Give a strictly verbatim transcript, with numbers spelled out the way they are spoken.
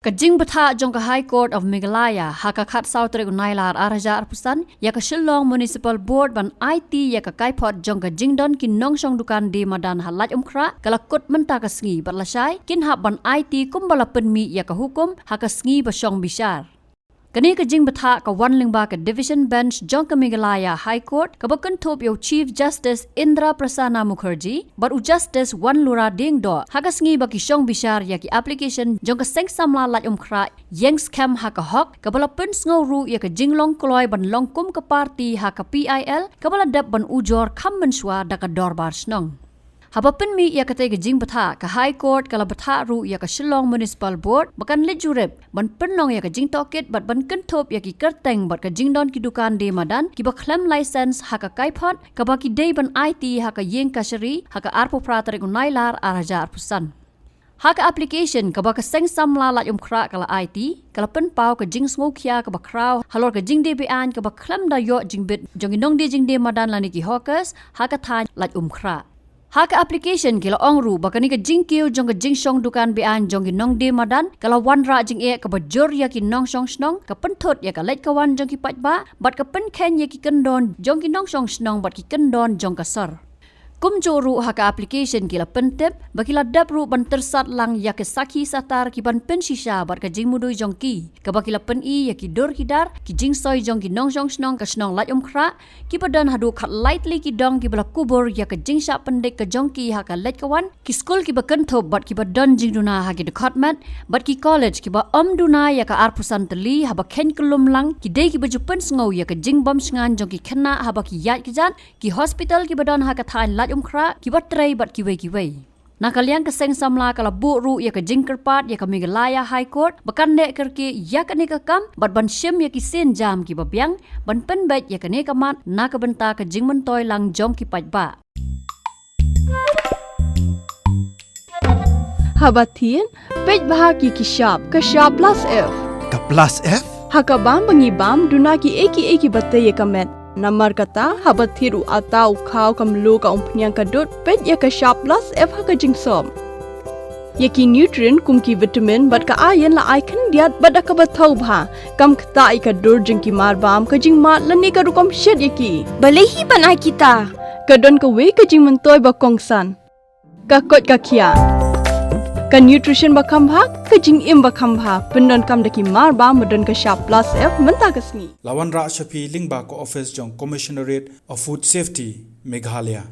Ka jingbthah jong ka High Court of Meghalaya ha ka khatsaw tarik u Nailar arhajar arphew san ïa ka Shillong Municipal Board ban aiti ïa ka kaiphod jong ka jingdon ki nongshong dukan die madan ha Laitumkhrah ka la kut mynta ka sngi bad lashai kin hap ban aiti kumba la pynmih ïa ka hukum ha ka sngi ba shong bishar. Kane ka jingbthah ka wan lyngba ka Division Bench jong ka Meghalaya High Court kaba kynthup ïa u Chief Justice Indra Prasanna Mukherjee bad u Justice Wanlura Diengdoh ha ka sngi ba ki shong bishar ïa ki application jong ka Seng Samla Laitumkhrah ïeng skhem ha ka hok kaba la pynsngew ruh ïa ka jinglong kloi ban long kum ka party ha ka P I L kaba la dep ban ujor kham mynshuwa da ka Dorbar Shnong. Haba pynmih ïa katei ka jingbthah, ka High Court ka la bthah ruh ïa ka Shillong Municipal Board ba kan leit jurip ban pynlong ïa ka jingtohkit bad ban kynthup ïa ki kyrteng bad ka jingdon ki dukan die madan kiba khlem license ha ka kaiphod kaba ki dei ban aiti ha ka ïing kashari ha ka arphew phra tarik u Nailar arhajar arphew san. Ha ka application kaba ka Seng Samla Laitumkhrah ka la aiti, ka la pynpaw ka jingsngewkhia kaba khraw halor ka jingdie be-aiñ kaba khlem da ïoh jingbit jong ki nongdie jingdie madan lane ki hawkers ha ka thaiñ Laitumkhrah. Ha ka application ki la ong ruh ba kane ka jingkiew jong ka jingshong dukan be-aiñ jong ki nongdie madan ka la wanrah jingeh kaba jur ïa ki nongshong shnong, ka pynthut ïa ka leit ka wan jong ki paidbah bad ka pynkheiñ ïa ki kyndon jong ki nongshong shnong bad ki kyndon jong ka sor. Kumjuh ruh ha ka application ki la pyntip ba ki la dep ruh ban tyrsad lang ïa ki sakhi satar ki ban pynshisha bad ka jingmudui jong ki, kaba ki la pyni ïa ki dur ki dar, ki jingsoi jong ki nongshong shnong ka shnong Laitumkhrah kiba don haduh khatlai tylli ki dong kiba la kubur ïa ka jingshah pyndik ka jong ki ha ka leit ka wan, ki skul kiba kynthup bad kiba don jingduna ha ki dkhot met bad ki college kiba ym duna ïa ka arphew san tylli, haba kheiñ kyllum lang ki dei kiba ju pynsngew ïa ka jingbym shngaiñ jong ki khynnah haba ki ïaid kjat, ki hospital kiba don ha ka thaiñ Laitumkhrah kiba trei bad kiwei kiwei. Na ka liang ka Seng Samla ka la buh ruh ïa ka jingkyrpad ïa ka Meghalaya High Court ba kan leh kyrkieh ïa kane ka kam bad ban shim ïa ki sienjam kiba biang ban pynbeit ïa kane ka mat na ka bynta ka jingmyntoi lang jong ki paidbah. Haba thied, peit bha ïa ki shap, ka shap plus F. Ka plus F? Ha ka bam ba ngi bam, duna kiei kiei kiba tei ïa ka met. Namar kata, haba thied u atta, u khaw, ka mluh, ka umphniang, ka dud, peit ïa ka shap plus F ha ka jingsop. Ïa ki nutrient kum ki vitamin bad ka iron la ai khyndiat bad da kaba thaw bha. Kam ktah ïa ka dur jong ki marbam, ka jingmad lane ka rukom shet ïa ki. Balei hi ban ai kita? Ka don kawei ka jingmyntoi ba kongsan. Ka koit ka khiah. Ka nutrition ba kham bha, ka jingim ba kham bha. Pyndonkam da ki marbam ba don ka shap plus F mynta ka sngi. La wanrah sha phi lyngba ka office jong Commissionerate of Food Safety, Meghalaya.